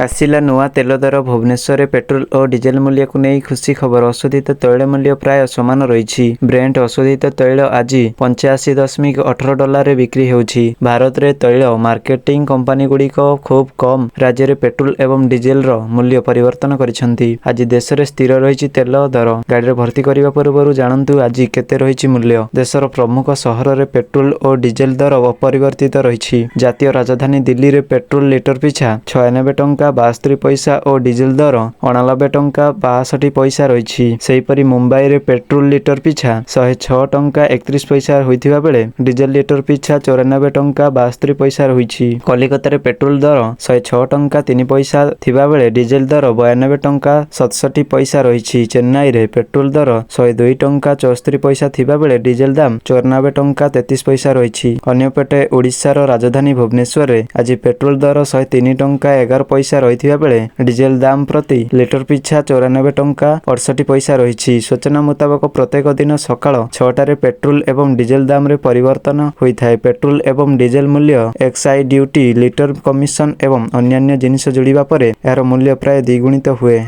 ଆସିଲା ନୂଆ ତେଲ ଦର। ଭୁବନେଶ୍ୱରରେ ପେଟ୍ରୋଲ ଓ ଡିଜେଲ ମୂଲ୍ୟକୁ ନେଇ ଖୁସି ଖବର। ଅଶୋଧିତ ତୈଳ ମୂଲ୍ୟ ପ୍ରାୟ ସମାନ ରହିଛି। ବ୍ରେଣ୍ଟ ଅଶୋଧିତ ତୈଳ ଆଜି 85.18 ଡଲାରରେ ବିକ୍ରି ହେଉଛି। ଭାରତରେ ତୈଳ ମାର୍କେଟିଂ କମ୍ପାନୀଗୁଡ଼ିକ ଖୁବ କମ୍ ରାଜ୍ୟରେ ପେଟ୍ରୋଲ ଏବଂ ଡିଜେଲର ମୂଲ୍ୟ ପରିବର୍ତ୍ତନ କରିଛନ୍ତି। ଆଜି ଦେଶରେ ସ୍ଥିର ରହିଛି ତେଲ ଦର। ଗାଡ଼ିରେ ଭର୍ତ୍ତି କରିବା ପୂର୍ବରୁ ଜାଣନ୍ତୁ ଆଜି କେତେ ରହିଛି ମୂଲ୍ୟ। ଦେଶର ପ୍ରମୁଖ ସହରରେ ପେଟ୍ରୋଲ ଓ ଡିଜେଲ ଦର ଅପରିବର୍ତ୍ତିତ ରହିଛି। ଜାତୀୟ ରାଜଧାନୀ ଦିଲ୍ଲୀରେ ପେଟ୍ରୋଲ ଲିଟର ପିଛା 96 ଟଙ୍କା 72 ପଇସା ଓ ଡିଜେଲ ଦର 89 ଟଙ୍କା 62 ପଇସା ରହିଛି। ସେହିପରି ମୁମ୍ବାଇରେ ପେଟ୍ରୋଲ ଲିଟର ପିଛା 106 ଟଙ୍କା 31 ପଇସା ହୋଇଥିବା ବେଳେ ଡିଜେଲ ଲିଟର ପିଛା 94 ଟଙ୍କା 72 ପଇସା ରହିଛି। କଲିକତାରେ ପେଟ୍ରୋଲ ଦର 106 ଟଙ୍କା 3 ପଇସା ଥିବାବେଳେ ଡିଜେଲ ଦର 92 ଟଙ୍କା 67 ପଇସା ରହିଛି। ଚେନ୍ନାଇରେ ପେଟ୍ରୋଲ ଦର 102 ଟଙ୍କା 74 ପଇସା ଥିବାବେଳେ ଡିଜେଲ ଦାମ 94 ଟଙ୍କା 33 ପଇସା ରହିଛି। ଅନ୍ୟପଟେ ଓଡ଼ିଶାର ରାଜଧାନୀ ଭୁବନେଶ୍ୱରରେ ଆଜି ପେଟ୍ରୋଲ ଦର 103 ଟଙ୍କା 11 ପଇସା ରହିଥିବା ବେଳେ ଡିଜେଲ ଦାମ ପ୍ରତି ଲିଟର ପିଛା 94 ଟଙ୍କା 68 ପଇସା ରହିଛି। ସୂଚନା ମୁତାବକ, ପ୍ରତ୍ୟେକ ଦିନ ସକାଳ 6ଟାରେ ପେଟ୍ରୋଲ ଏବଂ ଡିଜେଲ ଦାମରେ ପରିବର୍ତ୍ତନ ହୋଇଥାଏ। ପେଟ୍ରୋଲ ଏବଂ ଡିଜେଲ ମୂଲ୍ୟ ଏକ୍ସାଇଜ ଡ୍ୟୁଟି, ଲିଟର କମିଶନ ଏବଂ ଅନ୍ୟାନ୍ୟ ଜିନିଷ ଯୋଡ଼ିବା ପରେ ଏହାର ମୂଲ୍ୟ ପ୍ରାୟ ଦ୍ୱିଗୁଣିତ ହୁଏ।